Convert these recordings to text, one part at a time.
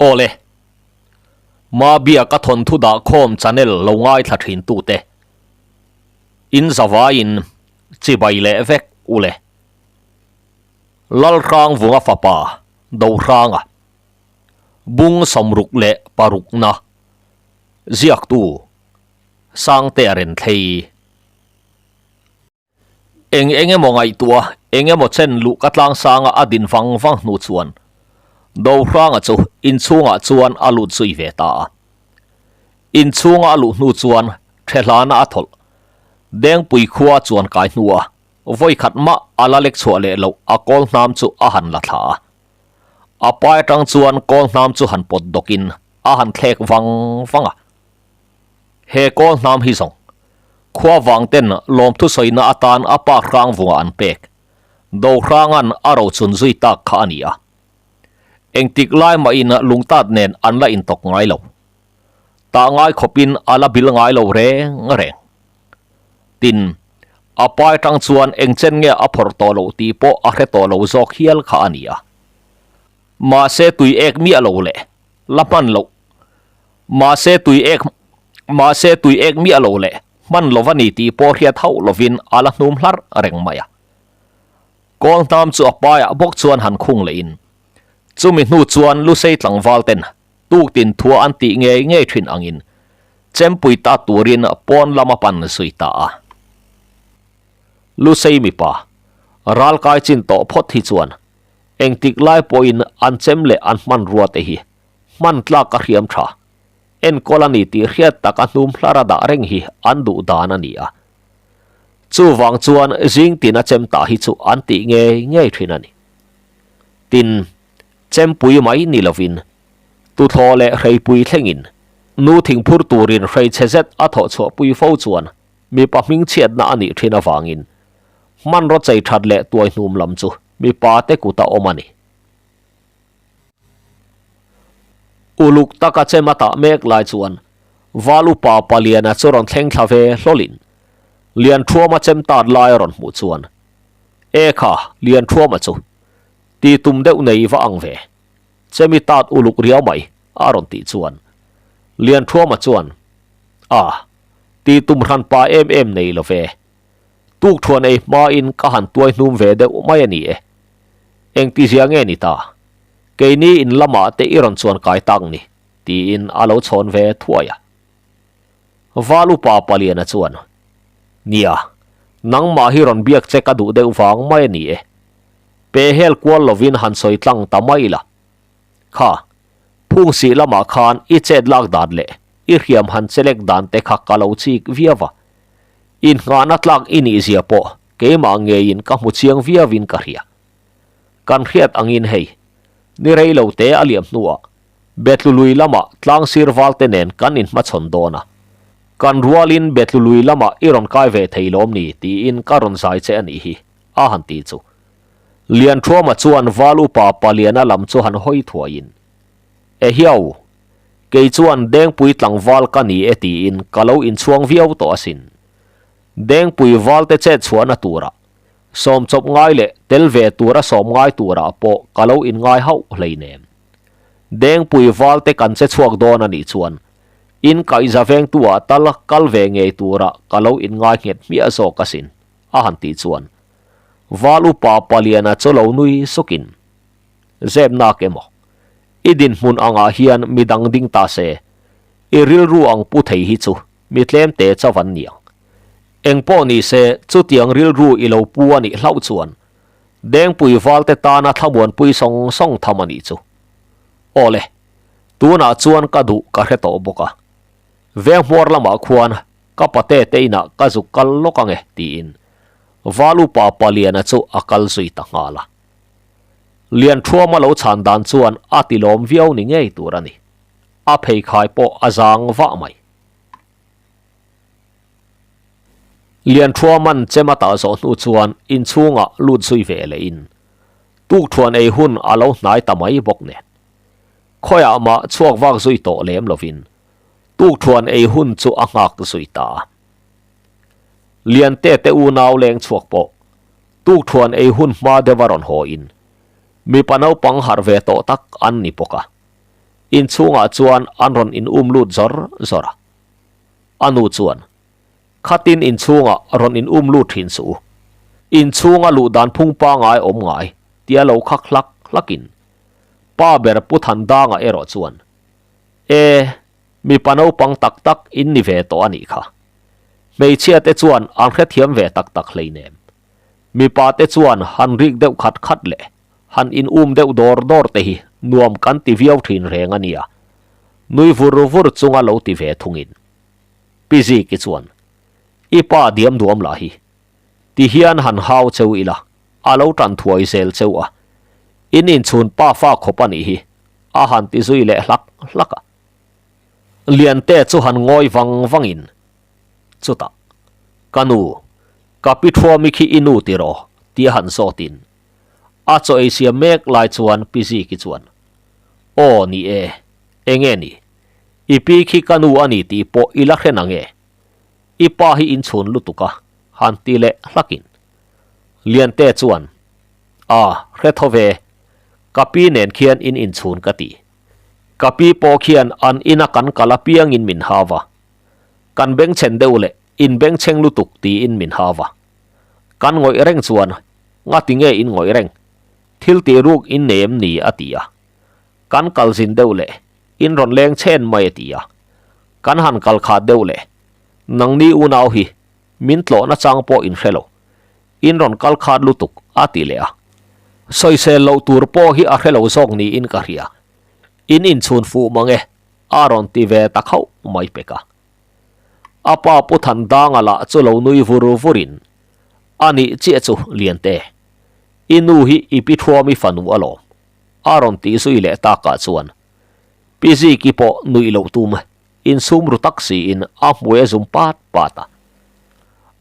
Awle. Mabiaka thawnthu dahkhawm channel lo ngaithla thin tute. In zavaiin chibai leh vek ule. Lalhrangvunga fapa Dohranga. Bung sawmruk leh parukna ziaktu Sangtea Renthlei. Eng eng emaw ngaihtuah, eng emaw chen luh ka tlang sanga a din vang vang hnu chuan Dohranga chu inchhungah chuan a lut zui ve ta a. Inchhunga a luh hnu chuan Thehlana a thawlh. Dengpui khua chuan kai hnu a, vawikhat mah a la lek chhuah leh loh a kawl hnam chu a han la thla a. A pai atang chuan kawl hnam chu han pawt dawkin a han thlek vang vang a. He kawl hnam hi zawng khua vang ten lawmthu sawina atan a pa hrang vunga an pek Dohranga'n a rochun zui tak kha a ni a. Engtik lai mahin lungtat nen an la intawk ngai lo. Tah ngai khawpin a la bil ngai lo reng reng. Tin, a pai tang chuan eng chen nge a phawrh tawh loh tih pawh a hre tawh lo zawk hial kha a ni a. Mahse tui ek miah lo leh la hman loh. Mahse tui ek Mahse tui ek miah lo leh hman lo a ni tih pawh hriat hauh lovin a la hnum hlarh reng mai a. Kawl hnam chu a paiah bawk chuan han khung leh in chumi hnu chuan Lusei tlangval ten Tuktin thua an tih ngei ngei thin angin chempui ta turin pawn lam a pan zui ta a. Lusei mipa, ralkai chin tawh phawt hi chuan engtik lai pawhin an chem leh an hmanrua te hi hman tlak a hriam tha. Enkawl a ni tih hriat tak a hnum hlar a dah reng hi an duh dan a ni a. Chuvang chuan zing tin a chem ta hi chu an tih ngei ngei thin a ni. Tin, Chempui mai ni lovin, tuthlawh leh hreipui thlengin nu thingphur turin hreichhe zet a thawh chhuahpui fo chuan mipa hmingchhiatna a nih thin avangin hmanraw chei that leh tuai hnum lam chu mipa te kut a awm a ni. Uluk taka chem a tah mek lai chuan Val upa Paliana chu rawn thleng thla ve hlawlin Lianthuama chem tat lai a rawn hmuh chuan, E kha, Lianthuama chu Ti tum deuh nei va ang ve. Chemi tat uluk riau mai, a rawn tih chuan. Lianthuama chuan, A, ti tum hran pa em em nei lo ve. Tukthuan ei hmain ka han tuai hnum ve deuh mai a ni e. Engtizia nge ni ta? Keini in lamah te i rawn chuan kai tak ni, tiin a lo chhawn ve thuai a. Val upa Paliana chuan, Nia, nangmah hi rawn biak che ka duh deuh vang mai a ni e. Pe hel kual lovin han sawi tlang ta mai la. Kha, phung sih lamah khan i chet lak dan leh i hriam han chelek dan te kha ka lo chik viau a. Innghahna tlak i nih zia pawh keimah ngeiin ka hmu chiang viauin ka hria. Kan hriat angin hei, ni rei lo te a liam hnuah Betlului lamah tlang sir val te nen kan inhmachhawn dawn a. Kan rualin Betlului lamah i rawn kai ve thei lawm ni tiin ka rawn zai che a nih hi. a han ti chu. Lianthuama chuan Val upa Paliana lam chu han hawi thuaiin, Ehiau, kei chuan Dengpui tlangval ka ni e tiin ka lo inchhuang viau tawh asin. Dengpui valte chet chhuahna turah, sawm chawp ngai leh tel ve tura sawm ngai turah pawh ka lo inngai hauh hleinem. Dengpui valte kan che chhuak dawn a nih chuan in kaihza vengtu-ah tal kal ve ngei turah ka lo inngai nghet hmiah zawk asin. a han tih chuan Val upa Paliana chu lo nui sukin, Zep nak emaw, i dinhmun angah hian mi dang ding ta se, i rilru ang pu thei hi chu mi tlem te chauh an ni ang. Engpawh ni se chutiang rilru i lo pu a nih hlauh chuan Dengpui Valte tana thlamuanpui sawng sawng tham a nih chu. Awle, tunah chuan ka duh ka hre tawh bawk a. Venghmuar lamah khuan Ka pate te inah ka zuk kal lawk ange tiin Valupa Paliana chu a kal zui ta nghal a. Lianthuama lo chhan dan chuan a ti lawm viau ni ngei tur a ni. A pheikhai pawh a zang vah mai. Lianthuaman chem a tah zawh hnu chuan inchhungah lut zui ve leh in tukthuan ei hun a lo hnai ta mai bawk nen. Khawiah mah chhuak vak zui tawh lem lovin Tukthuan ei hun chu a nghak zui ta a. Liante te unau leng chhuak pawh tukthuan ei hun hma deuh a rawn haw in mipa naupang harh ve tawh tak an ni bawk a. Inchhungah chuan an rawn in um lut zawr zawr a. A nu chuan, Khatin inchhungah rawn in um lut thin suh u. Inchhunga luh dan phung pangai awm ngai, tia lo khak hlak hlakin pa ber Pu Thandanga erawh chuan, E, mipa naupang tak tak in ni ve tawh a nih kha. Hmeichhia te chuan an hrethiam ve tak tak hleinem. Mipa te chuan han rik deuh khat khat leh han in um deuh dawr dawr te hi nuam kan ti viau thin reng a nia. Nui vur vur chunga lo ti ve thungin. Pi Ziki chuan, I pa diam duam lah hi. Ti hian han hau cheu ila, a lo tan thuai zel cheu a. In inchhun pa fa khawp a nih hi, a han ti zui leh hlak hlak a. Liante chu han ngawi vang vangin, Chutah, Ka nu, ka pi Thuami khi i nu tiraw? tia han zawtin. A chaw ei siam mek lai chuan Pi Ziki chuan, Aw ni e, enge ni? I pi khi ka nu a ni tih pawh i la hre na nge? I pa hi inchhun lutuk a, han ti leh hlakin. Liante chuan, A, hre tho ve, ka pi nen khian in inchhun ka ti. Ka pi pawh khian an ina kan kal apiangin min hau va. Kan bengchhen deuh leh in bengchheng lutuk tiin min hau va. Kan ngawih reng chuan, Ngati nge in ngawih reng? Thil tih ruk in nei em ni? a ti a. Kan kal zin deuh leh in rawn leng chhen mai a ti a. Kan han kal khat deuh leh nangni unau hi min tlawh nachang pawh in hre lo. In rawn kal khat lutuk a ti leh a. Sawisel loh tur pawh hi a hre lo zawk niin ka hria. In inchhun fuh mang e a rawn ti ve ta khauh mai pek a. A pa Pu Thandanga lah chu lo nui vur vurin, A nih chiah chu Liante, i nu hi i pi Thuami fanu alawm, a rawn tih zui leh takah chuan Pi Ziki pawh nuih loh tum insum ru tak siin a hmui a zum pat pat a.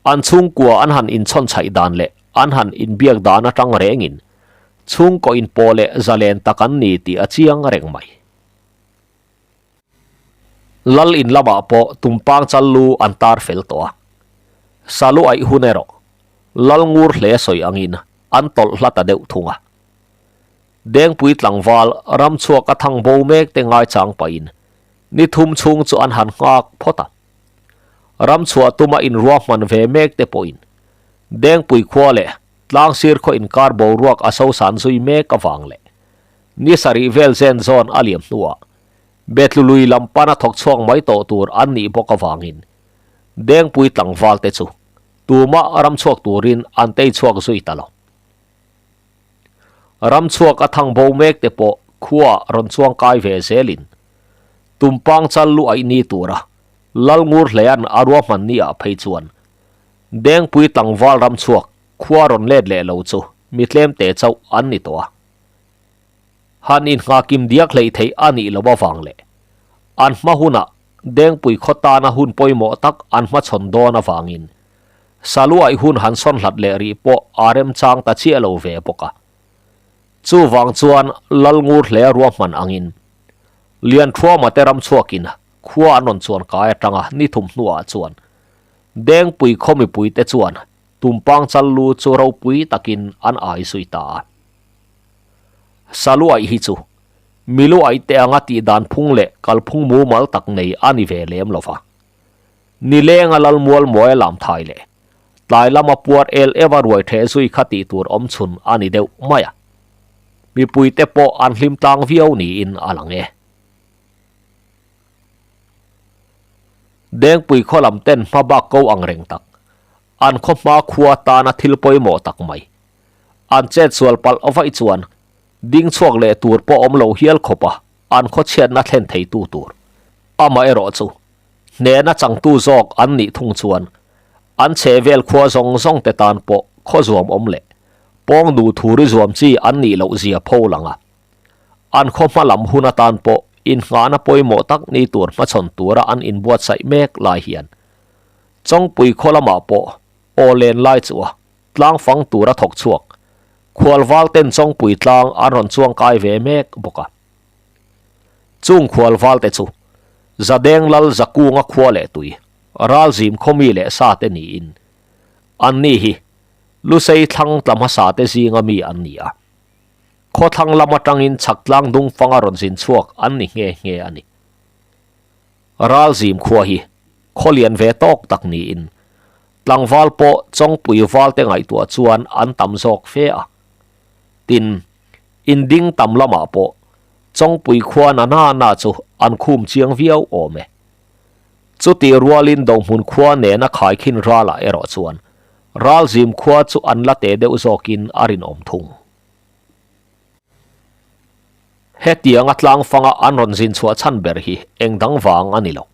An chhungkua an han inchhawn chhaih dan leh an han inbiak dan atang rengin chhungkaw inpawh leh zalen tak an ni tih a chiang reng mai. Lal in lamah pawh tumpang chal lu an tar fel tawh a. Salu aih hun erawh Lal ngur hle sawi angin an tawlh hla ta deuh thung a. Dengpui tlangval ram chhuak a thang bo mek te ngaichang pahin ni thum chhung chu an han nghak phawt a. Ram chhuah tuma inruahman ve mek te pawhin Dengpui khua leh Tlangsir khaw inkar boruak a sosan zui mek avang leh ni sarih vel zen zawn a liam hnuah Betlu lui lam pana thawk chhuak mai tawh tur an nih bawk avangin Dengpui tlangval te chu tumah ram chhuak turin an tei chhuak zui ta lo. Ram chhuak a thang bo mek te pawh khuaah rawn chuang kai ve zelin Tumpang chal lu aih ni tura Lalngur hlean a ruahman ni ah phei chuan Dengpui tlangval ram chhuak khua rawn let leh lo chu mi tlem te chauh an ni tawh a. Han innghakim diak hleih theih a nih loh avang leh an hma hunah Dengpui khaw tana hun pawimawh tak an hmachhawn dawn avangin Saluaih hun han sawn hlat leh rih pawh a remchang ta chiah lo ve bawk a. Chuvang chuan Lalngur hle ruahman angin Lianthuama te ram chhuakin khua an rawn chuan kai atanga ni thum hnuah chuan Dengpui khaw mipuite chuan Tumpang chal lu chu ropui takin an ai zui ta a. Saluaih hi chu Miluaih te anga tihdan phung leh kalphung mumal tak nei a ni ve lem lo va. Nilenga Lalmual Muaia lam thai leh tlai lama puar el eva ruai theh zui kha tih tur awm chhun a ni deuh mai a. Mipuite pawh an hlim tlang viau niin a lang e. Dengpui khaw lam ten hma bak ko ang reng tak, an khaw hma khua tana thil pawimawh tak mai. An chet sual palh vaih chuan ding chhuak leh tur pawh awm lo hial khawp a an khaw chhiatna thlen theitu tur. Amaherawh chu hnehna changtu zawk an nih thung chuan an chhe vel khua zawng zawng te tan pawh khaw zuam awm leh pawng nu thuri zuam chi an nih loh zia pho lang a. An khaw hma lam hun atan pawh inngahna pawimawh tak ni tur hmachhawn tura an inbuatsaih mek lai hian Chawngpui khaw lamah pawh aw len lai chu a tlang fang tura thawk chhuak khualval ten Chawngpui tlang an rawn chuang kai ve mek bawk a. Chung khualval te chu Zadeng Lal Zakunga khua leh tui Ralzim khawmi leh sa te niin an ni hi Lusei thlang tla hmasa te zinga mi an ni a. Khawthlang lam atangin chhak tlang dung fanga rawn zin chhuak an ni nghe nghe a ni. Ralzim khua hi khaw lian ve tawk tak niin tlangval pawh Chawngpui valte ngaihtuah chuan an tam zawk fe a. Tin, inding tam lamah pawh Chawngpui khua na na na chu an khum chiang viau awm e. Chutih rualin Dohmun khua nena khaikhin ralah erawh chuan Ralzim khua chu an la teh deuh zawkin a rinawm thung. Hetianga tlangfanga an rawn zin chhuah chhan ber hi eng dang vang a ni lo.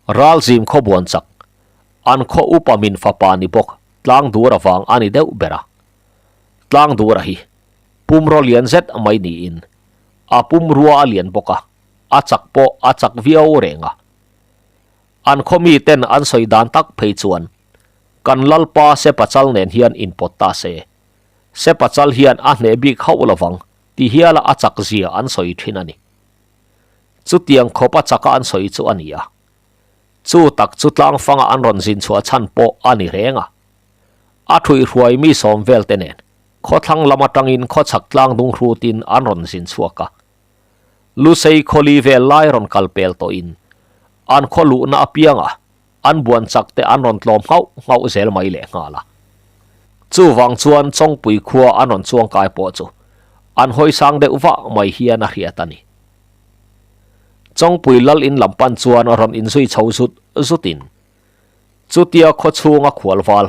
Ralzim khaw buan chak, an khaw upa min fapa ni bawk Tlangdura vang a ni deuh ber a. Tlangdura hi pumraw lian zet mai niin a pumrua a lian bawk a, a chak pawh a chak viau reng a. An khaw miten an sawi dan tak phei chuan kan Lalpa Sepachal nen hian inpawt ta se, Sepachal hian a hneh bik hauh lovang ti hiala a chak zia an sawi thin a ni. Chutiang khawp a chaka an sawi chu a ni a. Chu tak chu tlangfanga an rawn zin chhuah chhan pawh a ni reng a. A thuihhruai mi sawm vel te nen khawthlang lam atangin khawchhak tlang dung hrutin an rawn zin chhuak a. Lusei khawli vel lai rawn kal pel tawhin an khaw luhna apianga an buan chak te an rawn tlawm nghauh nghauh zel mai leh nghal a. Chuvang chuan Chawngpui khua an rawn chuang kai pawh chu an hawi sang deuh vah mai hian a hriat a ni. Chawngpui lal in lam pan chuan rawn inzui chho zut zutin chutia khaw chhunga khual val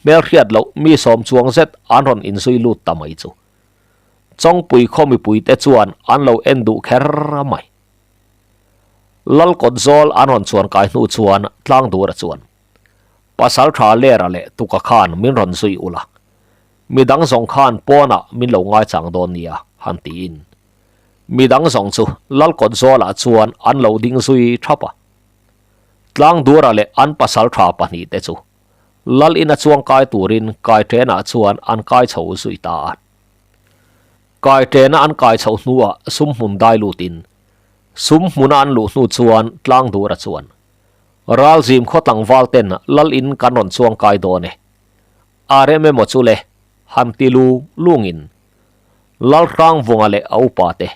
hmel hriat loh mi sawm chuang zet an rawn inzui lut ta mai chu Chawngpui khaw mipuite chuan an lo en duh kher mai. Lal kawt zawl an rawn chuan kai hnu chuan tlang dura chuan Pasal tha Lera leh Tuka khan min rawn zui ula, midang zawng khan pawnah min lo ngaichang dawn nia han tiin midang zawng chu Lal kawt zawlah chuan an lo ding zui thap a. Tlang dura leh an pasal tha pahnihte chu Lal ina chuang kai turin kai ṭenah chuan an kai chho zui ta a. Kai ṭena an kai chhoh hnuah sum hmun dai lutin, sum hmuna an luh hnu chuan tlang dura chuan, Ralzim khaw tlangval ten lal in kan rawn chuang kai dawn e. A rem emaw chu le, han ti lu lungin Lalhrangvunga leh a upa te,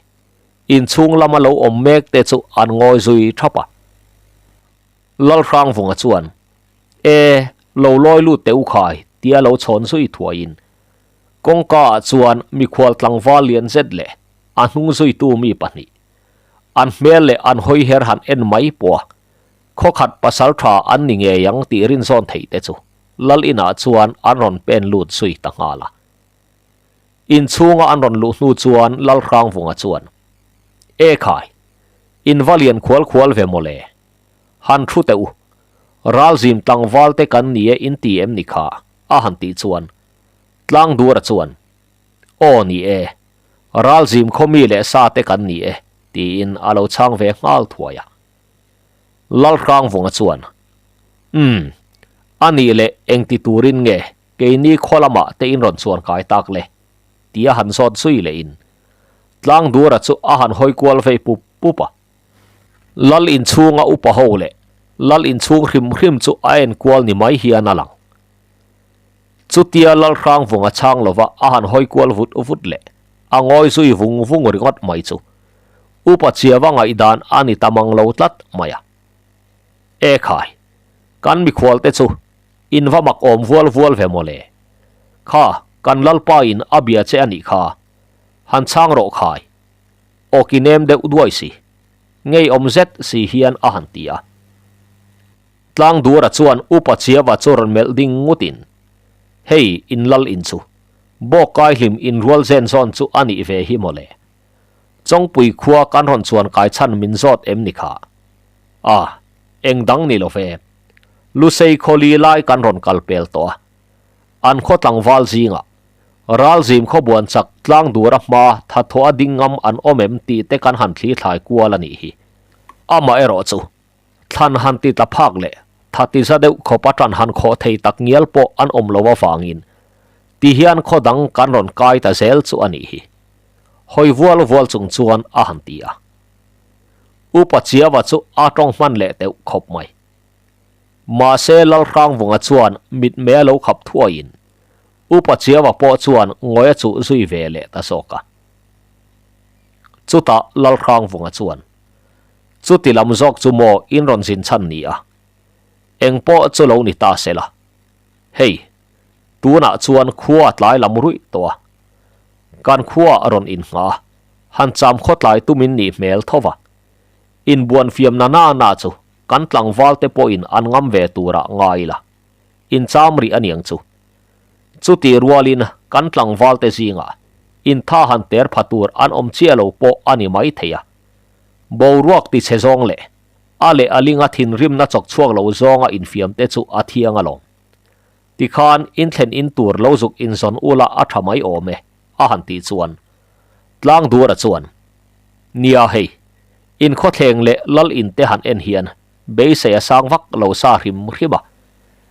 inchhung lama lo awm mek te chu an ngawi zui thap a. Lalhrangvunga chuan, E, lo lawi lut teh u khai, tia lo chhawn zui thuaiin Kawngka ah chuan mikhual tlangval lian zet leh a hnung zuitu mi pahnih, an hmel leh an hawi her han en mai pawh a, khawkhat pasal tha an ni ngei ang tih rinzawn theih te chu Lal inah chuan an rawn pen lut zui ta nghal a. Inchhunga an rawn luh hnu chuan Lal Hrangvunga chuan, E khai, in va lian khual khual ve mawle, han thu teh u, ralzim tlangval te kan ni e in ti em ni kha? a han tih chuan Tlang Dura chuan, Aw ni e, ralzim khaw mi leh sa te kan ni e, tiin a lo chhang ve nghal thuai a. Lalhrangvunga chuan, Umm, a nih leh engti turin nge keini khaw lamah te in rawn chuan kai tak le? tia han zawt zui lehin Tlang Dura chu a han hawi kual vei pup pup a. Lal inchhunga upa ho leh Lal inchhung hrim hrim chu a en kual ni mai hian a lang. Chutia Lalhrangvunga chhang lova a han hawi kual vut vut leh a ngawi zui vung vung ringawt mai chu upa chiava ngaihdan a ni ta mang lo tlat mai a. E khai, kan mikhual te chu in va mak awm vual vual ve mawle. Kha, kan Lalpa in a bia che a nih kha, han chhang rawh khai. Aw ki nem deuh duai si, ngeiawm zet si hian a han ti a. Tlang Dura chuan Upa Chiava chu rawn melh ding ngutin, Hei, in lal in chu. Bawk kai hlim in rual zen zawn chu a nih ve hi mawle. Chawngpui khua kan rawn chuan kai chhan min zawt em ni kha? A, eng dang ni lo ve. Lusei khawli lai kan rawn kal pel tawh a. An khaw tlangval zingah Ralzim khaw buan chak tlang dura hma thathawh a ding ngam an awm em tih te kan han thli thlai kual a nih hi. Amaherawh chu Thlan han ti tla phak leh tha ti za deuh khawp a tan han khawh thei tak ngial pawh an awm lo avangin ti hian khaw dang kan rawn kai ta zel chu a nih hi. Hawi vual vual chung chuan a han ti a. Upa Chiava chu a tawng hman leh teuh khawp mai. Mahse Lalhrangvunga chuan mitmei a lo khap thuaiin Upa Chiava pawh chuan ngawi a chuh zui ve leh ta zawk a. Chutah Lalhrangvunga chuan, Chuti lam zawk chu maw in rawn zin chhan ni a? Eng pawh chu lo ni ta se la. Hei, tunah chuan khua tlai lam ruih tawh a. Kan khua a rawn inngha a, han cham khawtlai tumin nih hmel tho va. Inbuan fiam na na na chu kan tlangval te pawhin an ngam ve turah ngai la. Incham rih aniang chu. Chuti rualin kan tlangval te zingah intha han ter pha tur an awm chiah lo pawh a ni mai thei a. Boruak tichhe zawng leh a leh a linga thinrimna chawk chhuak lo zawnga infiam te chu a thiang alawm. Tikhan inthlen in tur lo zuk inzawn ula a tha mai awm e, a han tih chuan Tlangdura chuan, Nia hei, inkhawthleng leh lal in te han en hian beisei a sang vak lo sa hrim hrim a,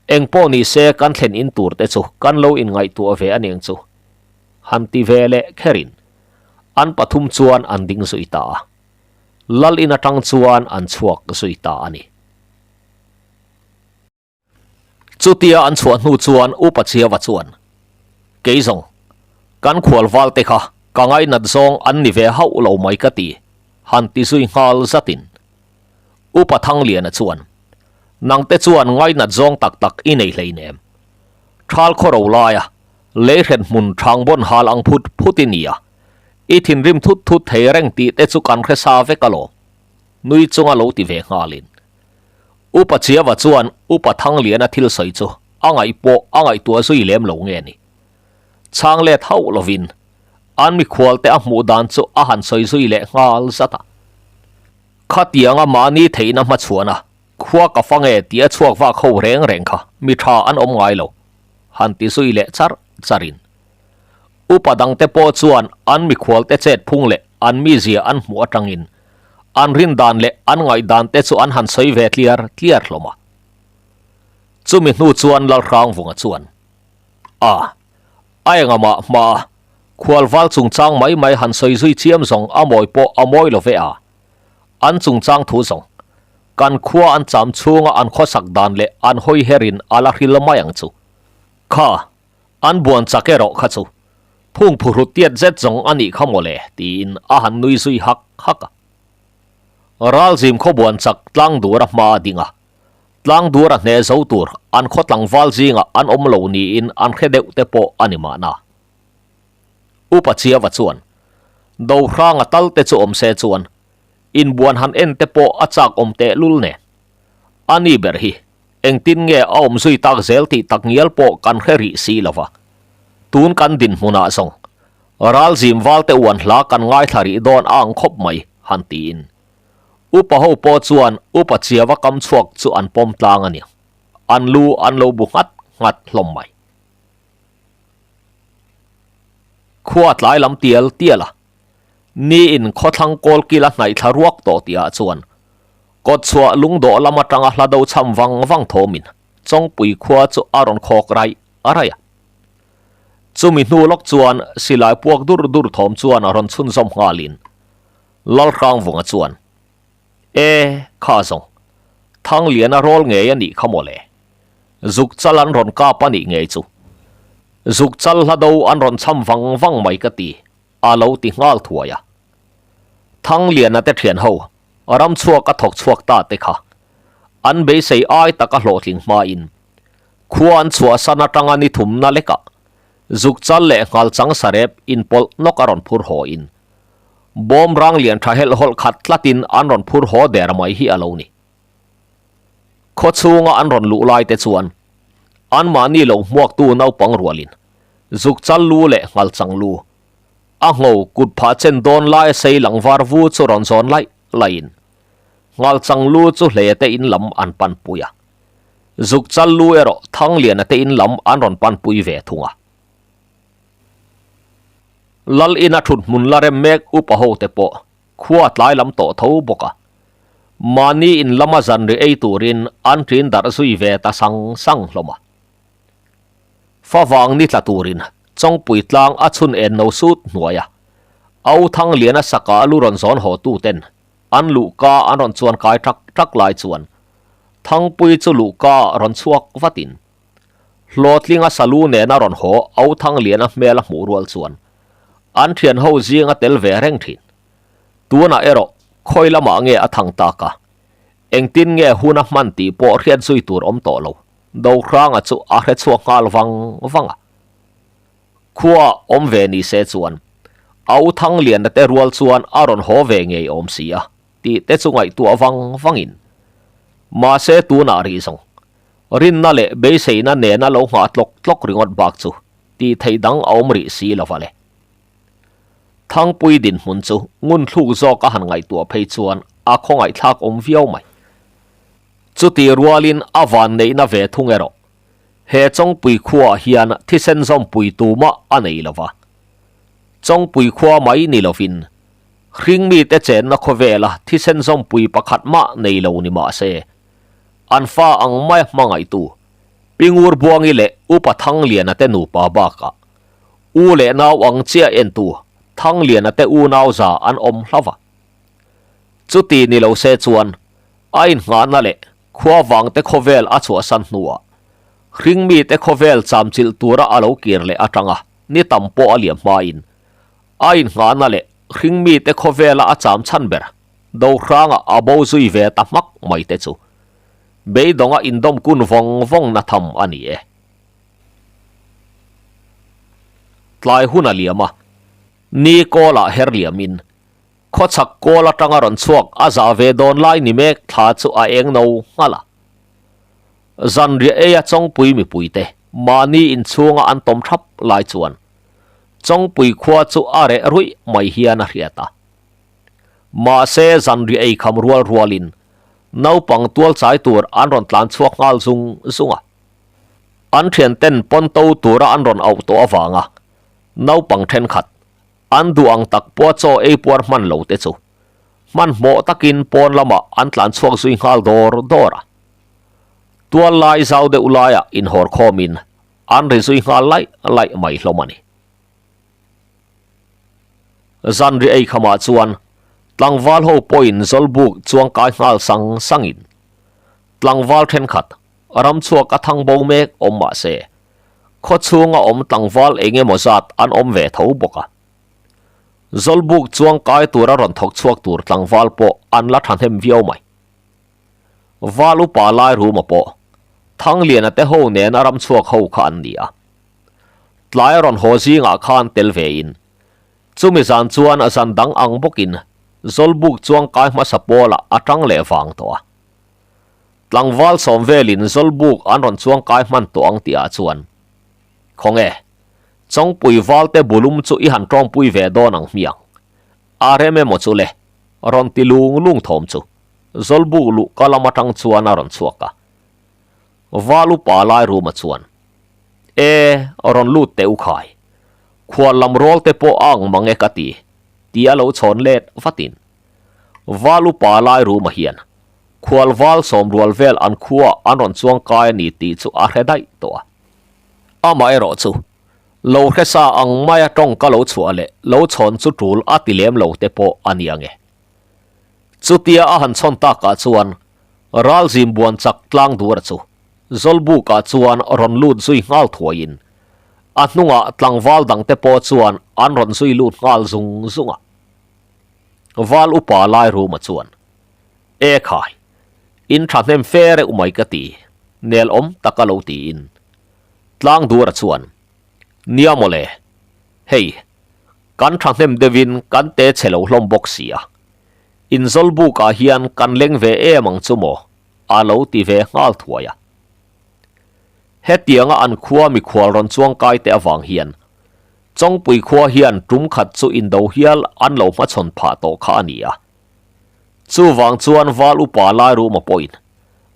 eng pawh ni se kan thlen in tur te chu kan lo inngaihtuah ve aniang chu, han ti ve leh kherin an pathum chuan an ding zui ta a, lal in atang chuan an chhuak zui ta a ni. Chutia an chhuah hnu chuan Upa Chiava chuan, Kei zawng, kan khual val te kha ka ngainat zawng an ni ve hauh lo mai ka ti, han ti zui nghal zatin. Upa Thangliana chuan, Nangte chuan ngainat zawng tak tak i nei hleinem. Thal khaw ro laia leihren hmun thang bawn hal ang phut phut i nia, i thinrim thut thut thei reng tih te chu kan hre sa vek alawm, nui chunga lo ti ve nghalin. Upa Chiava chuan Upa Thangliana thil sawi chu a ngaih pawh a ngaihtuah zui lem lo nge ni. Chhang let hauh lovin an mikhual te a hmuh dan chu a han sawi zui leh nghal zat a. Khatianga mahni theihna hmachhuana khua ka fa nge tih a chhuak vak ho reng reng kha mi tha an awm ngai lo, han ti zui leh char charin. Upa dangte pawh chuan an mikhual te chet phung leh an mizia an hmuh atangin an rin dan leh an ngaih dan te chu an han sawi ve tliar tliar hlawm a. Chumi hnu chuan Lalhrangvunga chuan, A, a engamah hma a, khualval chungchang mai mai han sawi zui chiam zawng a mawi pawh a mawi lo ve a, an chungchang thu zawng, kan khua an cham chhunga an khawsak dan leh an hawi herin a la hril mai ang chu. Kha, an buan chak erawh kha chu phung phuhrut tiat zet zawng a nih kha mawle tiin a han nui zui hak hak a. Ralzim khaw buan chak tlang dura hma a ding a, tlang dura hneh zo tur an khaw tlangval zingah an awm lo niin an hre deuh te pawh a ni mahna. Upa Chiava chuan, Dohranga tal te chu awm se chuan inbuan han en te pawh a chak awm teh lul nen. A ni ber hi engtin nge a awm zui tak zel tih tak ngial pawh kan hre rih si lo va. Tun kan dinhmunah zawng Ralzim valte uan hla kan ngaithla rih dawn a ang khawp mai, han tiin. Upa ho pawh chuan Upa Chiava kam chhuak chu an pawm tlang a ni. An lu an lo bu nghat nghat hlawm mai. Khua tlai lam tial tial a, niin khawthlang kawl kila hnaih thla ruak tawh tihah chuan kawtchhuah lungdawh lam atanga hla do chham vang vang thawmin Chawngpui khua chu a rawn khawk raih raih a. Chumi hnu lawk chuan silai puak dur dur thawm chuan a rawn chhunzawm nghalin Lalhrangvunga chuan, E, kha zawng, Thangliana rawl ngei a nih kha mawle. Zuk chal an rawn kap a nih ngei chu. Zuk chal hla do an rawn chham vang vang mai ka ti, a lo ti nghal thuai a. Thangliana te thian ho, ram chhuak a thawk chhuak ta te kha, an beisei ai taka hlawhtling hmain, khua an chhuahsan atanga ni thumna lekah zuk chal leh nghal chang sarep inpawlh nawk a rawn phur haw in, bawm rang lian tha helh hawlh khat tlatin an rawn phur haw der mai hi a lo ni. Khaw chhunga an rawn luh lai te chuan anmahni lo hmuaktu naupang rualin zuk chal lu leh nghal chang lu a ngho kut phah chen dawn laia sei lang var vu chu rawn zawn laih laihin nghal chang lu chu hle te in lam an pan pui a, zuk chal lu erawh Thangliana te in lam an rawn pan pui ve thung a. Lal ina thut hmun la rem mek upa ho te pawh khua tlai lam tawh tho bawk a, mahni in lama zanri ei turin an ṭin darh zui ve ta sang sang hlawm a. Favang ni tla turin Chawngpui tlang a chhun en no sut hnuai a, Au Thangliana saka lu rawn zawn haw tu ten an luhka an rawn chuan kai ṭak ṭak lai chuan Thangpui chu luhka rawn chhuak vatin Hlawhtlinga salu nena rawn haw Au Thangliana hmel a hmuh rual chuan an ṭhian ho zinga tel ve reng ṭhin. Tunah erawh khawi lamah nge a thang tak a, engtin nge hun a hman tih pawh hriat zui tur awm tawh lo, Dohranga chu a hre chhuak nghal vang vang a. Khua awm ve ni se chuan a u Thangliana te rual chuan a rawn haw ve ngei awm si a tih te chu ngaihtuah vang vangin mahse tunah rih zawng rinna leh beiseina nena lo nghah tlawk tlawk ringawt bak chu tih theih dang a awm rih si lo va le. Thangpui dinhmun chu ngun thluk zawk a han ngaihtuah phei chuan a khawngaihthlak awm viau mai. Chutih rualin a van neihna ve thung erawh He Chawngpui khuaah hian thisen zawmpui tumah a nei lo va. Chawngpui khua mai ni lovin, hringmite chenna khawvela thisen zawmpui pakhat mah nei lo ni mah se, an fa ang maia hmangaihtu Pi Ngurbuangi leh Upa Thangliana te nupa bakah u leh nau ang chiah entu Thangliana te unau za an awm hla va. Chuti ni lo se chuan a innghahna leh Khua vangte khawvel a chhuahsan hnuah hringmite khawvel chamchilh tura a lo kir leh atanga ni tam pawh a liam hmain a innghahna leh hringmite khawvela a cham chhan ber Dohranga a bo zui ve ta hmak mai te chu beidawnga indawm kun vawng vawng na tham a ni e. Tlai hun a liam a, ni kawlah her liamin Khawchhak kawl atanga rawn chhuak a zah ve dawn lai ni mek thla chu a eng no nghalh a. Zanriah eia Chawngpui mipuite mahni inchhunga an tawm thap lai chuan Chawngpui khua chu a reh ruih mai hian a hriat a. Mahse zanriah ei kham rual rualin naupang tual chai tur an rawn tlan chhuak nghal zung zung a. An thianten pawnto tura an rawn auh tawh avanga naupang thenkhat An duh ang tak pawh chaw ei puar hman lo te chu hmanhmawh takin pawn lamah an tlan chhuak zui nghal dawr dawr a. Tual lai zau deuh laiah inhawr khawmin an ri zui nghal laih laih mai hlawm a ni. Zanri ei khamah chuan tlangval ho pawhin Zawlbuk chuang kai nghal sang sangin tlangval thenkhat ramchhuak a thang bo mek awm mah se Khaw chhunga awm tlangval eng emaw zat an awm ve tho bawk a. Zawlbuk chuang kai tura rawn thawk chhuak tur tlangval pawh an la thahnem viau mai. Val upa lai ruma pawh Thangliana te ho nena ram chhuak ho kha an ni a. Tlai rawn haw zingah khan tel vein chumi zan chuan zan dang ang bawkin Zawlbuk chuang kai hmasa pawlah a tang leh vang tawh a. Tlangval sawm velin Zawlbuk an rawn chuang kai hman tawh ang tihah chuan, Khawnge, Chawngpui valte bulum chu i han tawngpui ve dawn ang hmiang. A rem emaw chu le, rawn ti lung lung thawm chu Zawlbuk luh ka lam atang chuan a rawn chhuak a. Val upa lai ruma chuan, E, rawn lut teh u khai. Khual lam rawl te pawh a ang mang e ka ti, ti a lo chhawn let vatin. Val upa lai ruma hian khual val sawm rual vel an khua an rawn chuang kai a ni tih chu a hre daih tawh a. Amaherawh chu lo hre sa ang maia tawngka lo chhuah leh lo chhawn chu tul a ti lem lo te pawh a ni ang e. Chutia a han chhawn takah chuan ralzim buan chak tlang dura chu Zawlbukah chuan rawn lut zui nghal thuaiin a hnungah tlangval dangte pawh chuan an rawn zui lut nghal zung zung a. Val upa lai ruma chuan, E khai, in thahnem fe reuh mai ka ti, nel awm tak a lo tiin. Tlang dura chuan, Nia mawle, hei, kan thahnem deuhin kan te chhe lo hlawm bawk si a, in Zawlbukah hian kan leng ve em ang chu maw? a lo ti ve nghal thuai a. Hetianga an khua mikhual rawn chuang kai te avang hian Chawngpui khua hian tum khat chu indo hial an lo hmachhawn phah tawh kha a ni a. Chuvang chuan Val upa lai ruma pawhin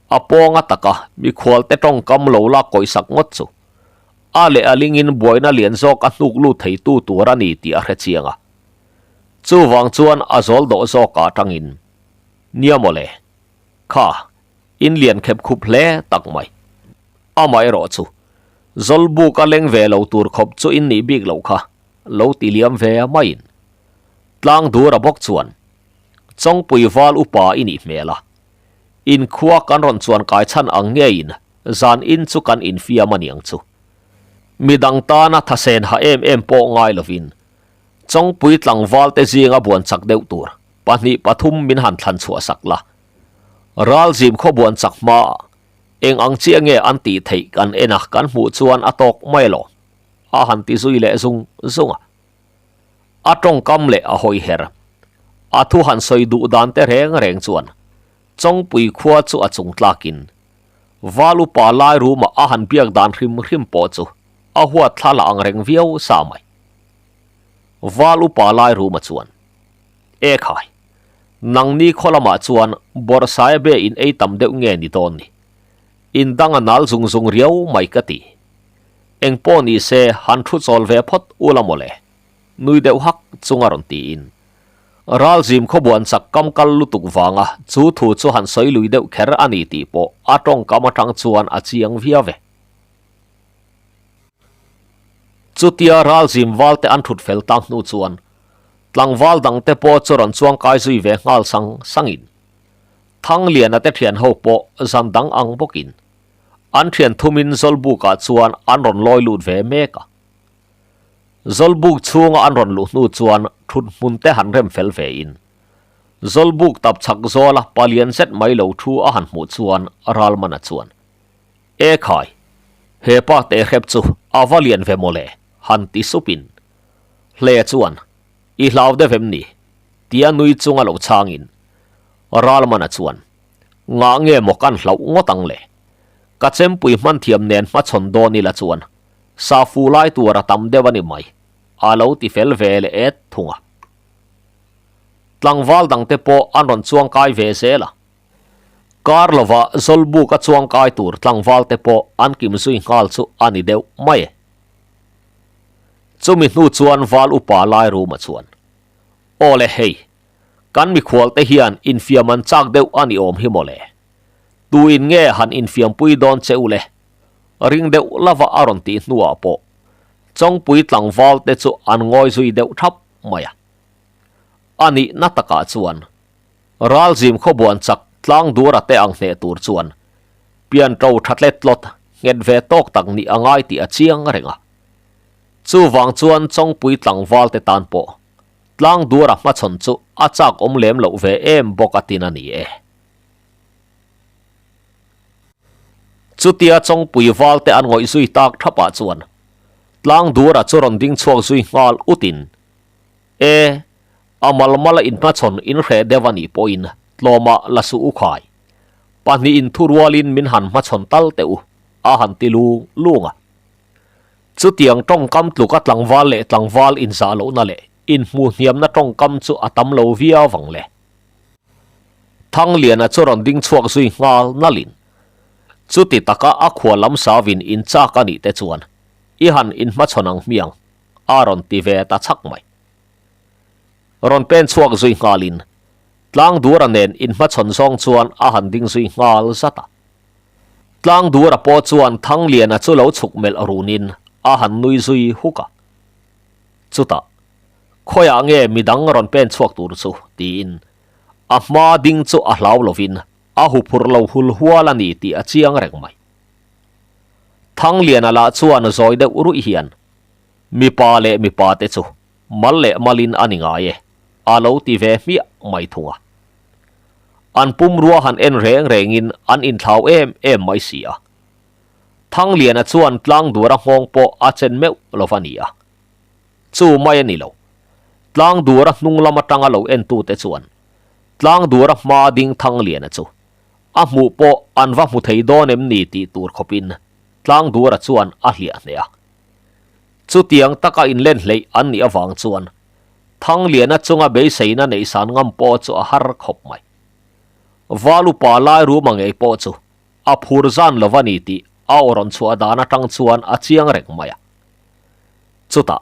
a pawnga taka mikhualte tawngkam lo lak kawisak ngawt chu a leh a lingin buaina lian zawk a hnuk lut theitu tur a ni tih a hre chiang a. Chuvang chuan a zawl dawh zawkah atangin, Nia mawle, kha, in lian khep khup hle tak mai. Amaherawh chu, Zawlbuk a leng ve lo tur khawp chu in nih bik loh kha, lo ti liam ve maiin. Tlang dura bawk chuan, Chawngpui val upa i nih hmel a, in khua kan rawn chuan kai chhan ang ngeiin zan in chu kan infiam a niang chu. Midang tana thasen ha em em pawh ngai lovin, Chawngpui tlangval te zinga buan chak deuh tur. Pahnih pathum min han thlan chhuah sak la. Ralzim khawbuan chak hmaah eng ang chiah nge an tih theih kan en a kan hmuh chuan a tawk mai alawm a han ti zui leh zung zung a. A tawngkam leh a hawiher a thu han sawi duh dan te reng reng chuan Chawngpui khua chu a chung tlakin Val upa lai ruma a han biak dan hrim hrim pawh chu a huat thla la ang reng viau sa mai. Val upa lai ruma chuan, E khai, nangni khaw lamah chuan bawrhsaia be in ei tam deuh nge ni dawn ni? In dang a nal zung zung riau mai ka ti. Eng pawh ni se han thu chawl ve phawt ula mawle, nui deuh hak chunga rawn tiin. Ralzim khawbuan chak kam kal lutuk vanga chu thu chu han sawi lui deuh kher a ni tih pawh a tawngkam atang chuan a chiang viau ve. Chutia Ralzim valte an thut fel tak hnu chuan tlangval dangte pawh chu rawn chuangkai zui ve nghal sang sangin Thangliana te thian ho pawh zan dang ang bawkin an thian thumin Zawlbukah chuan an rawn lawi lut ve mek a. Zawlbuk chhunga an rawn luh hnu chuan thut hmun te han rem fel ve in Zawlbuk tap chhak zawla palian zet mai lo thu a han hmuh chuan Ralmana chuan E khai, he pa teh hrep chu a va lian ve mawle, han ti supin. Hle chuan, I hlau deuh em ni? tia nui chunga lo chhangin Ralmana chuan, Ngah nge maw kan hlauh ngawt ang le? Ka chempui hman thiam nen hmachhawn dawn ila chuan sa fu lai tur a tam deuh a ni mai, a lo ti fel ve leh et thung a. Tlangval dangte pawh an rawn chuangkai ve zel a. Kar lova Zawlbuk a chuangkai tur tlangval te pawh an kim zui nghal chu a ni deuh mai e. Chumi hnu chuan val upa lai ruma chuan, Aw le hei, kan mikhual te hian infiam an chak deuh a ni awm hi mawle. Tu in nge han infiampui dawn che u le? Ring deuh lova a rawn tih hnuah pawh Chawngpui tlangval te chu an ngawi zui deuh thap mai a. A nihna takah chuan Ralzim khawbuan chak tlang dura te ang hneh tur chuan pian to tha tlet tlawt nghet ve tawk tak nih a ngai tih a chiang reng a. Chuvang chuan Chawngpui tlangval te tan pawh tlang dura hmachhawn chu a chak awm lem loh ve em bawk a tin a ni e. Chutia Chawngpui val te an ngawih zui tak thapah chuan tlang dura chu rawn ding chhuak zui nghal utin E, a mal mala inhmachhawn inhreh deuh a nih pawhin tlawmah la suh u khai. Pahnihin thu rualin min han hmachhawn tal teh u, a han ti lung lung a. Chutiang tawngkam tluka tlangval leh tlangval inzah lohna leh inhmuhhniamna tawngkam chu a tam lo viau vang le. Thangliana chu rawn ding chhuak zui nghal nalhin, chuti taka a khua lam savin inchak a nih te chuan i han inhmachhawn ang hmiang. a rawn ti ve ta chhak mai. Rawn pen chhuak zui nghalin Tlangdura nen inhmachhawn zawng chuan a han ding zui nghal zat a. Tlangdura pawh chuan Thangliana chu lo chhuk melh runin a han nui zui huk a. Chutah, Khawiah nge midang rawn pen chhuak tur chu? tiin a hma ding chu a hlau lovin a huphurh lo hul hual a ni tih a chiang reng mai. Thangliana lah chuan zawi deuh ruih hian Mipa leh mipa te chu mal leh malin a ni ngai e, a lo ti ve hmiah mai thung a. An pumrua han en reng rengin an inthlau em em mai si a. Thangliana chuan tlang dura nghawng pawh a chen meuh lo va ni a. Chu mai a ni lo. Tlang dura hnung lam atanga lo entute chuan tlang dura hma ding Thangliana chu a hmuh pawh an va hmu thei dawn em ni tih tur khawpin tlang dura chuan a hliah hneh a. Chutiang taka inlen hleih an nih avang chuan Thangliana chunga beiseina neihsan ngam pawh chu a har khawp mai. Val upa lai ruma ngei pawh chu a phur zan lo va ni tih a aw rawn chhuah dan atang chuan a chiang reng mai a. Chutah,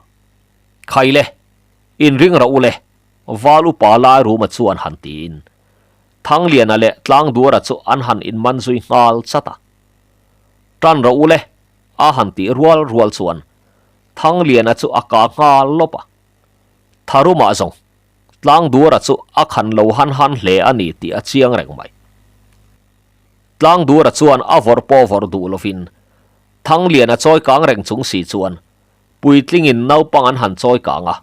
Khaile, inring rawh u le, Val upa lai ruma chuan han tiin Thangliana leh Tlangduara chu an han inman zui nghal chat a. Tan rawh u le, a han tih rual rual chuan Thangliana chu a kah nghal lawp a. Tharumah zawng, Tlangdura chu a khan lo han han hle a ni tih a chiang reng mai. Tlangdura chuan a vawrh pawh vawrh duh lovin Thangliana chawi kang reng chung si chuan puitlingin naupang an han chawi kang a.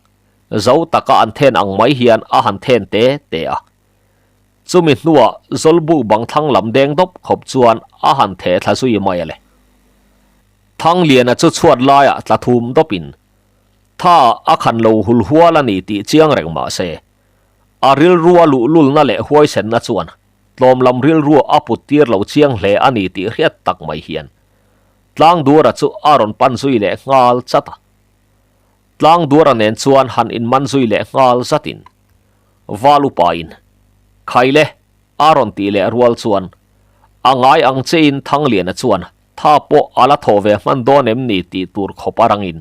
Zo taka an then ang mai hian a han then te te a. Chumi hnuah Zawlbuk bang thlang lam deng dawp khawp chuan a han theh thla zui mai a le. Thangliana chu chhuat laiah tla thum dawpin tha a khan lo hul hual a ni tih chiang reng mah se, a rilrua luhlulna leh huaisenna chuan tlawm lam rilrua a put tir lo chiang hle a ni tih hriat tak mai hian Tlangdura chu a rawn pan zui leh nghal chat a. Tlangdura nen chuan han inman zui leh nghal zatin Val upain, Khaile, a rawn tih leh rual chuan a ngai ang chein Thangliana chuan tha pawh a la thaw ve hman dawn em ni tih tur khawp a rangin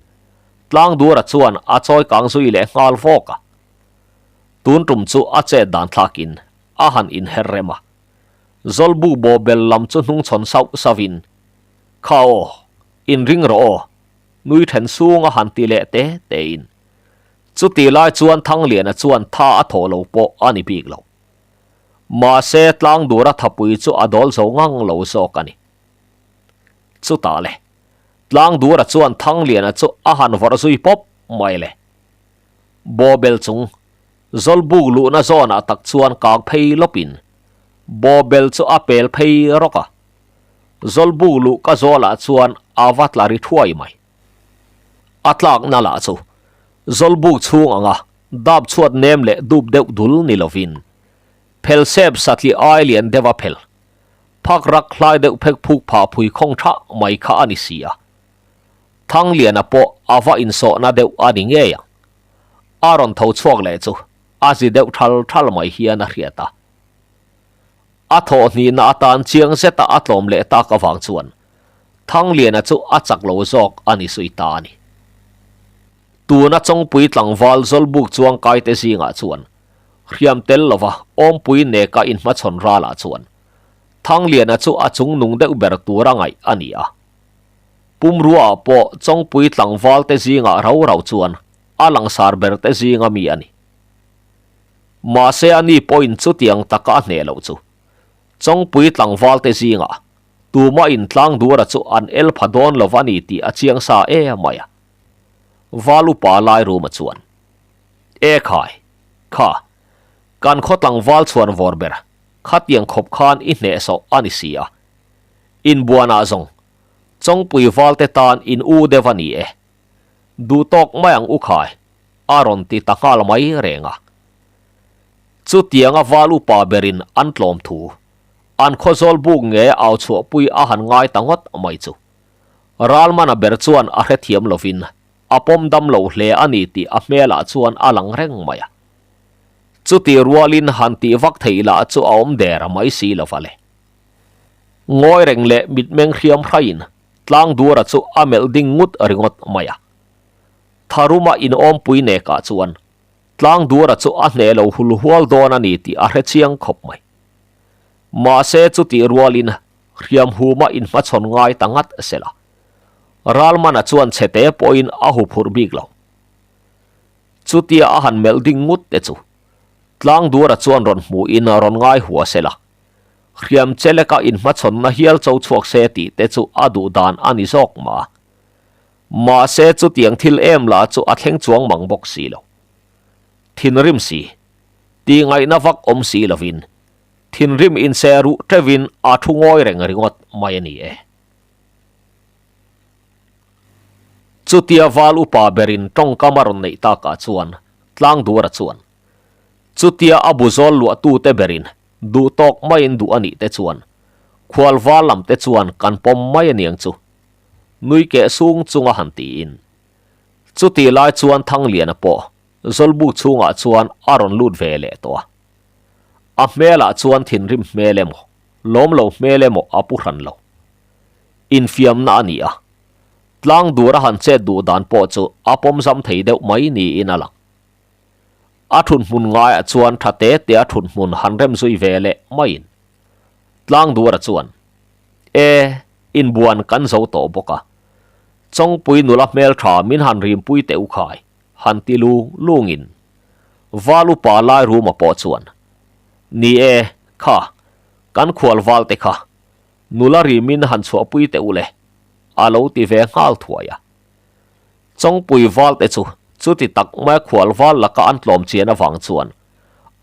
Tlangdura chuan a chawi kang zui leh nghal vawk a. Tun tum chu a chet dan thlakin a han inher rem a. Zawlbu bawhbel lam chu hnungchhawn sauh sauhin, Kha aw, inring rawh aw, nui then sung a han ti leh te tein. Chuti lai chuan Thangliana chuan tha a thawh lo pawh a ni bik lo. Mahse, Tlangdura thapui chu a dawl zo ngang lo zawk a ni. Chutah le, Tlangdura chuan Thangliana chu a han vawrh zui pawp mai le. Bawhbel chung, Zawlbuk luhna zawnah tak chuan kang phei lawpin bawhbel chu a pel phei rawk a. Zawlbuk luh ka zawlah chuan a va tla ri thuai mai. A tlakna lah chu Zawlbuk chhung anga dap chhuat nem leh dup deuh dul ni lovin phel sep satli ai lian deuh a phel phak rak hlai deuh phek phuk phah phui khawng thah mai kha a ni si a. Thangliana pawh a va insawhna deuh a ni ngei ang. A rawn tho chhuak leh chu a zi deuh thal thal mai hian a hriat a. A thawh hnihna atan chiang zeta a tlawm leh tak avang chuan Thangliana chu a chak lo zawk a ni sui ta a ni. Tuna Chawngpui tlangval Zawlbuk chuangkaite zingah chuan hriam tel lova awmpui neka inhmachhawn ralah chuan Thangliana chu a chungnung deuh ber tura ngaih a ni a. Pumruaah pawh Chawngpui tlangvalte zingah rau rau chuan a langsar berte zinga mi a ni. Mahse a ni pawhin chutiang taka a hneh loh chu Chawngpui tlangvalte zingah tuma intlang dura chu an el pha dawn lo a ni tih a chiang sa em mai a. Val upa lai ruma chuan, E khai, kha, kan khaw tlangval chhuan vawr ber, khatiang khawp khan i hnehsawh a ni si a. Inbuanah zawng, Chawngpui valte tan in u deuh a ni e. Duh tawk mai ang u khai, a rawn ti ta nghal mai reng a. Chutianga val upa berin an tlawm thu, an khawzawl buk nge au chhuahpui a han ngai ta ngawt mai chu. Ralmana ber chuan a hrethiam lovin a pawm dam lo hle a ni tih a hmelah chuan a lang reng mai a. Chuti rualin han tih vak theih lah chu a awm der mai si lo va le. Ngawi reng leh mitmeng hriam hraiin Tlangdura chu a melh ding ngut ringawt mai a. Tharuma inawmpui nekah chuan Tlangdura chu a hneh lo hul hual dawn a ni tih a hre chiang khawp mai. Mahse chutih rualin hriam huma inhmachhawn ngai ta ngat sela. Ralmana chuan chhete pawhin a huphurh bik lo. Chutia a han melh ding ngut te chu Tlangdura chuan rawn hmuhin rawn ngai hua sela. Hriam cheleka inhmachhawnna hial cho chhuak se tih te chu a duh dan a ni zawk mah. Mahse chutiang thil em lah chu a thleng chuang mang bawk si lo. Thinrim si, tih ngaihna vak awm si lovin, thinrim inse ruh teuhin a thu ngawi reng ringawt mai a ni e. Chutia val upa berin tawngkam a rawn neih takah chuan Tlangdura chuan, Chutia a bu zawl luahtute berin duh tawk maiin duh a nih te chuan khual val lam te chuan kan pawm mai aniang chu nui keh sung chunga han tiin. Chuti lai chuan Thangliana pawh Zawlbuk chhungah chuan a rawn lut ve leh tawh a. A hmelah chuan thinrim hmel emaw, lawm lo hmel emaw a pu hran lo. Infiamna a ni a, tlang dur a han chet duh dan pawh chu a pawmzam thei deuh mai niin a lang. A thunhmun ngaiah chuan tha te te a thunhmun han rem zui ve leh maiin tlang dura chuan, E, inbuan kan zo tawh bawk a, Chawngpui nula hmeltha min han rimpui teh u khai, han ti lung lungin Val upa lai ruma pawh chuan, Ni e, kha, kan khual val te kha, nula rimin han chhuahpui teh u le, a lo ti ve nghal thuai a. Chawngpui val te chu. Chuti tak maia khual val laka an tlawm chian avang chuan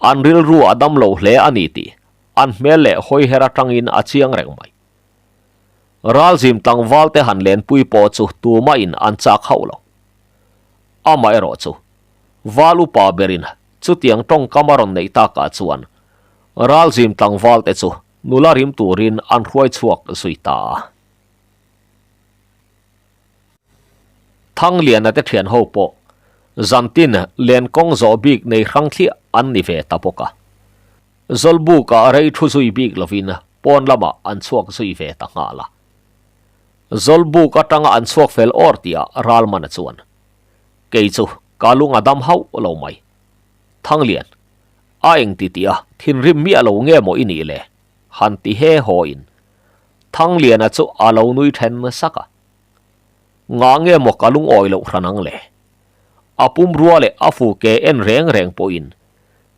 an rilru a dam lo hle a ni tih an hmel leh hawiher atangin a chiang reng mai. Ralzim tlangval te han lenpui pawh chu tumahin an chak hauh lo. Amaherawh chu val upa berin chutiang tawngkam a rawn neih takah chuan ralzim tlangval te chu nula rim turin an hruai chhuak zui ta a. Thangliana te thian ho pawh zantin len kawng zawh bik nei hrang thliah an ni ve ta bawk a. Zawlbukah rei thu zui bik lovin pawn lamah an chhuak zui ve ta nghal a. Zawlbuk atanga an chhuak fel awr tihah Ralmana chuan, Kei chu ka lung a dam hauh lo mai. Thanglian, a eng ti tih a thinrim miah lo nge maw i nih le? han ti he haw in Thangliana chu a lo nui then sak a. Ngah nge maw ka lungawi loh hran ang le? A pumrua leh a fu ke en reng reng pawhin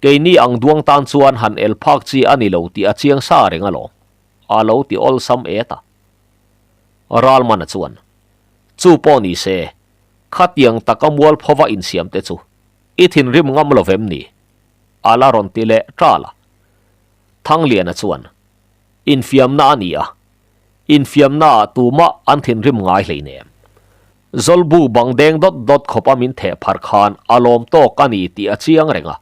keini ang duang tan chuan han el phak chi a ni lo tih a chiang sa reng alawm, a lo ti awlsam et a. Ralmana chuan, Chu pawh ni se, khatiang taka mualphova insiam te chu i thinrim ngam lo vem ni? A la rawn ti leh ṭal a. Thangliana chuan, Infiamna a ni a, infiamnaah tumah an thinrim ngai hleinem. Zawlbu bang deng dawt dawt khawp a min theh phar khan a lawm tawk a ni tih a chiang reng a.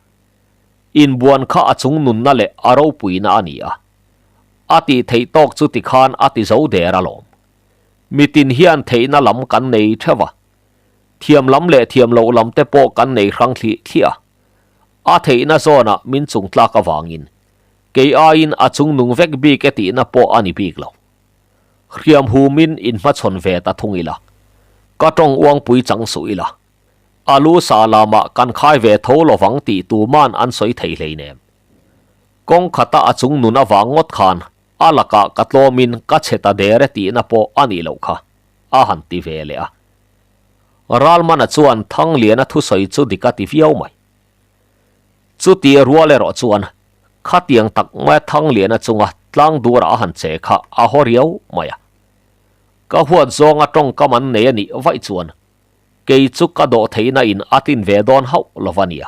Inbuan kha a chung nunna leh a ropuina a ni a. A tih theih tawk chu tikhan a ti zo der alawm. Mitin hian theihna lam kan nei theuh a. Thiam lam leh thiam loh lam te pawh kan nei hrang thli thliah a. A theihna zawnah min chung tlak avangin kei aiin a chung nung vek bik e tihna pawh a ni bik lo. Hriam humin inhmachhawn ve ta thung ila, ka tawng uangpui chang suh ila, a lu sa lamah kan khai ve tho lovang tih tuman an sawi thei hleinem. Kawng khata a chung nun avang ngawt khan a lakah ka tlawmin ka chhe ta der e tihna pawh a nih loh kha, a han ti ve leh a. Ralmana chuan Thangliana thusawi chu dik a ti viau mai. Chuti rual erawh chuan khatiang tak maia Thangliana chunga tlang dura a han che kha a haw riau mai a. Ka huat zawnga tawngkam an nei a nih vaih chuan kei chu ka dawh theihna in a tlin ve dawn hauh lo va nia.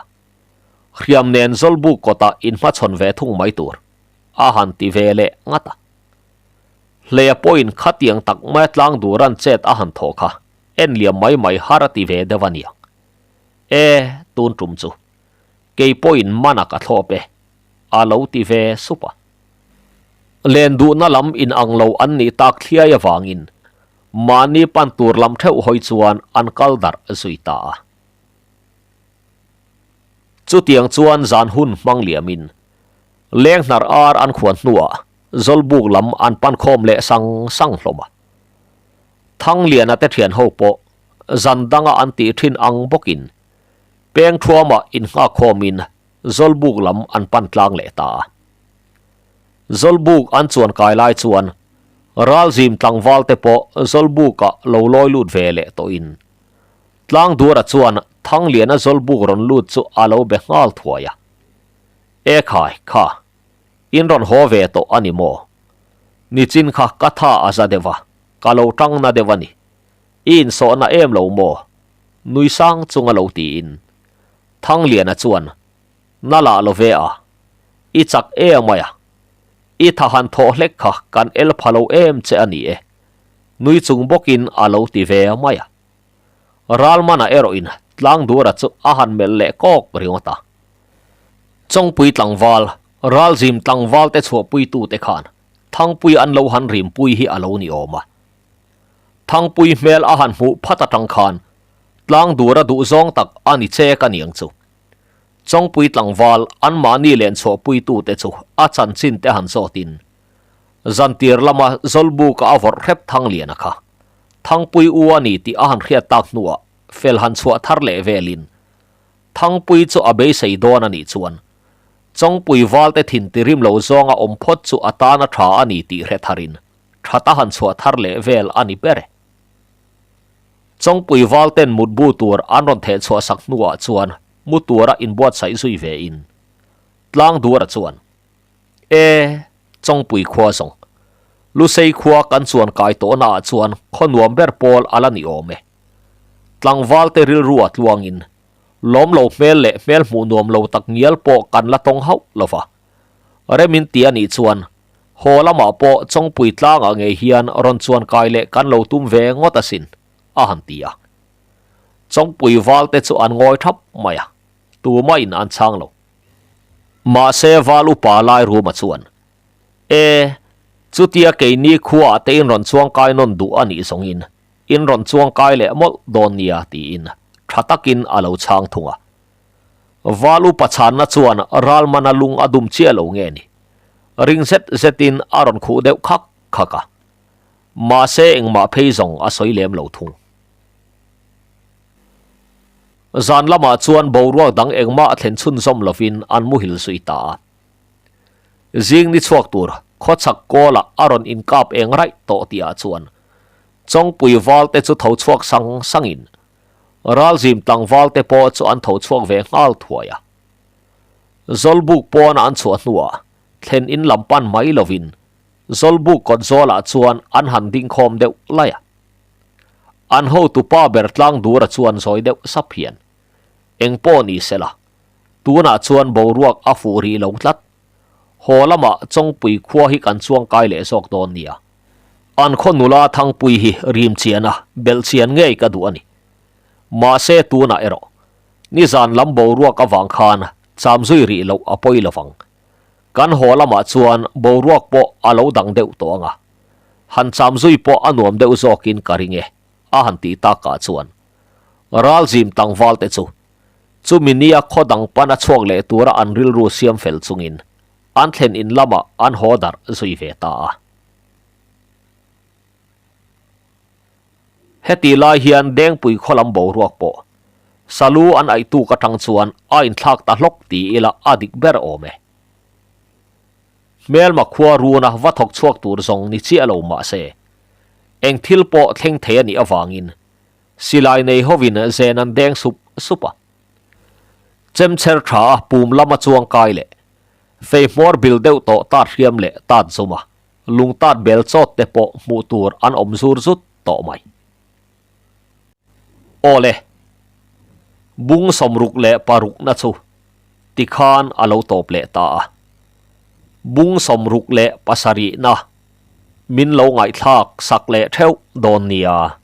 Hriam nen Zawlbuk kawtah inhmachhawn ve thung mai tur a han ti ve leh ngat a. Hleia pawhin khatiang tak maia tlang duran chet a han thawh kha en liam mai mai har a ti ve deuh a niang. E, tun tum chu kei pawhin mana ka thlawp e, a lo ti ve sup a. Len duhna lam in ang lo an nih tak thliai avangin mahni pan tur lam theuh hawi chuan an kal darh zui ta a. Chutiang chuan zan hun hmang liamin leng hnar ar an khuan hnuah Zawlbuk lam an pan khawm leh sang sang hlawm a. Thangliana te thian ho pawh zan danga an tih thin ang bawkin peng thuamah innghak khawmin Zawlbuk lam an pan tlang leh ta a. Zawlbuk an chuan kai lai chuan Ralzim tlangval te pawh Zawlbukah lo lawi lut ve leh tawhin Tlangduara chuan Thangliana Zawlbuk rawn lut chu a lo be nghal thuai a. E khai, kha, In rawn haw ve tawh a ni maw? Nichin kha ka tha a za deuh a, ka lo tang na deuh a ni. I insawhna em lo maw? Nui sang chunga lo tiin. Thangliana chuan, Na lah lo ve a, i chak em mai a, i tha han thawh hlek kha kan el pha lo em che a ni e, nui chung bawkin a lo ti ve mai a. Ralmana erawhin Tlangdura chu a han melh leh kawk ringawt a. Chawngpui tlangval, Ralzim tlangval te chhuahpuitute khan Thangpui an lo han rimpui hi a lo ni awm a. Thangpui hmel a han hmuh phat atang khan Tlangdura duhzawng tak a ni chek a niang chu. Chawngpui tlangval anmahni len chhuahpuitute chu a chanchin te han zawtin Zantir lama Zawlbuka a vawrh hrep Thangliana kha Thangpui u a ni tih a han hriat tak hnuah fel han chhuah thar leh velin Thangpui chu a beisei dawn a nih chuan Chawngpui valte thin tirim lo zawnga awm phawt chu a tan a tha a ni tih hre tharin that a han chhuah thar leh vel a ni ber e. Chawngpui valten mutbu tur an rawn theh chhuah sak hnuah chuan mu tura inbuatsaih zui vein Tlangdura chuan E, Chawngpui khua zawng. Lusei khua kan chuan kai tawhnaah chuan khaw nuam ber pawl a la ni awm e. Tlangvalte rilru a tluangin. Lawm lo hmel leh hmel hmuh nuam lo tak ngial pawh kan la tawng hauh lo va. Rem in ti a nih chuan haw lamah pawh Chawngpui tlangah ngei hian rawn chuan kai leh kan lo tum ve ngawt asin, a han ti a. Chawngpui val te chu an ngawi thap mai a, tumahin an chhang lo. Mahse val upa lai ruma chuan, E, chutia keini khuaah te in rawn chuang kai nawn duh a nih zawngin in rawn chuang kai leh mawlh dawn nia tiin tha takin a lo chhang thung a. Val upa chhanna chuan Ralmana lung a dum chiah lo nge ni? Ring zet zetin a rawn khuh deuh khak khak a. Mahse engmah phei zawng a sawi lem lo thung. Zan lamah chuan boruak dang engmah a thlen chhunzawm lovin an muhil zui ta a. Zing ni chhuak tur khawchhak kawlah a rawn inkap eng raih tawh tihah chuan Chawngpui valte chu tho chhuak sang sangin Ralzim tlangval te pawh chu an tho chhuak ve nghal thuai a. Zawlbuk pawna an chhuah hnuah thlen in lam pan mai lovin Zawlbuk kawt zawlah chuan an han ding khawm deuh lai a. An hotu pa ber tlang dura chuan zawi deuh sap hian eng pawh ni se la, tunah chuan boruak a fuh rih lo tlat. Haw lamah Chawngpui khua hi kan chuang kai leh zawk dawn nia. An khaw nula Thangpui hi rim chian a, belh chian ngei ka duh a ni. Mahse tunah erawh, nizan lam boruak avang khan cham zui rih loh a pawi lovang. Kan haw lamah chuan boruak pawh a lo dang deuh tawh ang a. Han cham zui pawh a nuam deuh zawkin ka ring e, a han tih takah chuan Ralzim tlangval te chu chumi nia khaw dang pan a chhuak leh tura an rilru siam fel chungin an thlen in lamah an haw darh zui ve ta a. Heti lai hian Dengpui khaw lam boruak pawh Salu an aih tuk atang chuan a inthlak ta hlawk ti ila a dik ber awm e. Hmelma khua runa va thawk chhuak tur zawng ni chiah lo mah se, eng thil pawh thleng thei a nih avangin silai nei hovin zen an deng sup sup a. Chemcher tha a pum lama chuang kai leh fei hmawr bil deuh tawh tat hriam leh tat zum a, lung tat bel chawt te pawh hmuh tur an awm zur zut tawh mai. Awle, bung 66 na chu tikhan a lo tawp leh ta a. Bung 67 na min lo ngaihthlak sak leh theuh dawn nia.